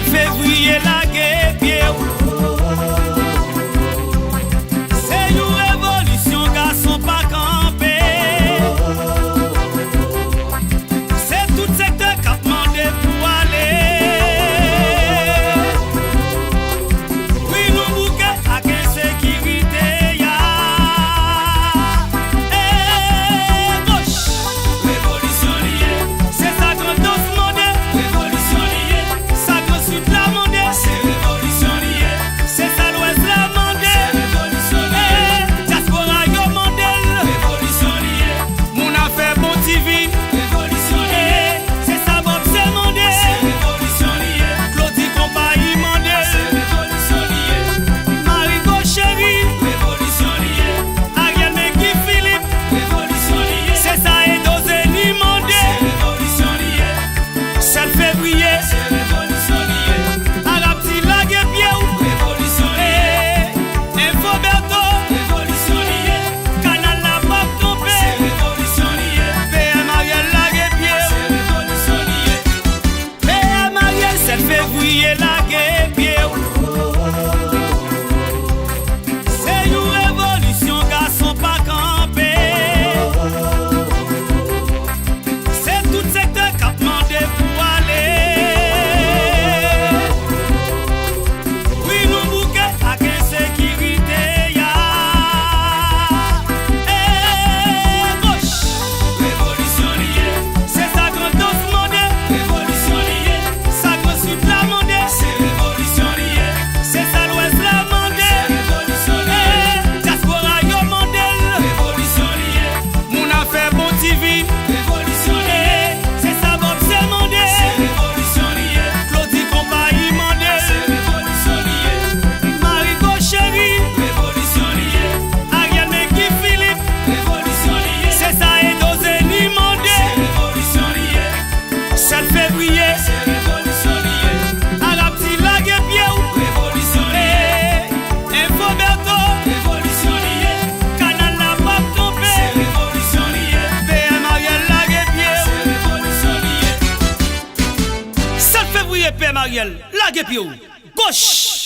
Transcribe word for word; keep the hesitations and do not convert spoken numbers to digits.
Fevriye lage pye w. Se yon revolisyon gason pa kanpe. Se tout sektè k ap mande pou ale. Wi, nou bouke ak ensekirite a. E goch! Revolisyon li ye. Se sa Grandans mande. Revolisyon li ye. Sa Grand Sid la mande. Se revolisyon li ye. Se sa Lwès la mande. Se revolisyon li ye. E dyaspora yo mande l. Revolisyon li ye. Moun afè bon T V. Revolisyon li ye. Se sa Bob se mande. Se revolisyon li ye. Claudy Konpayi mande. Se revolisyon li ye. Marigot Chéry. Revolisyon li ye. Ariel men Guy Philippe. Revolisyon li ye. Se sa Edo Zeni mande. Se revolisyon li ye. Sèt fevriye. Se revolisyon li ye. Arab di lage pye w. Revolisyon li ye. Info Bertho. Revolisyon li ye. Kanal la p ap kanpe. Se revolisyon li ye. P M Ariel lage pye w. Se revolisyon li ye. P M Ariel, sèt fevriye lage pye w. Se yon revolisyon gason pa kanpe. Se tout sektè k ap mande pou ale. Wi, nou bouke ak ensekirite a. E goch! Revolisyon li ye. Se sa Grandans mande. Revolisyon li ye. Sa Grand Sid la mande. Se revolisyon li ye. Se sa Lwès la mande. Se revolisyon li ye. E dyaspora yo mande l. Revolisyon li ye. Moun afè bon T V. Revolisyon li ye. Se sa Bob se mande. Se revolisyon li ye. Claudy Konpayi mande. Se revolisyon li ye. Marigot Chéry. Revolisyon li ye. Ariel men Guy Philippe. Revolisyon li ye. Se sa Edo Zeni mande. Se revolisyon li ye. Sèt fevriye. Se revolisyon li ye. Arab di lage pye w. Revolisyon li ye. Info Bertho. Revolisyon li ye. Kanal la p ap kanpe. Se revolisyon li ye. P M Ariel lage pye w. Se revolisyon li ye. Sèt fevriye, P M Ariel lage pye w. Goch!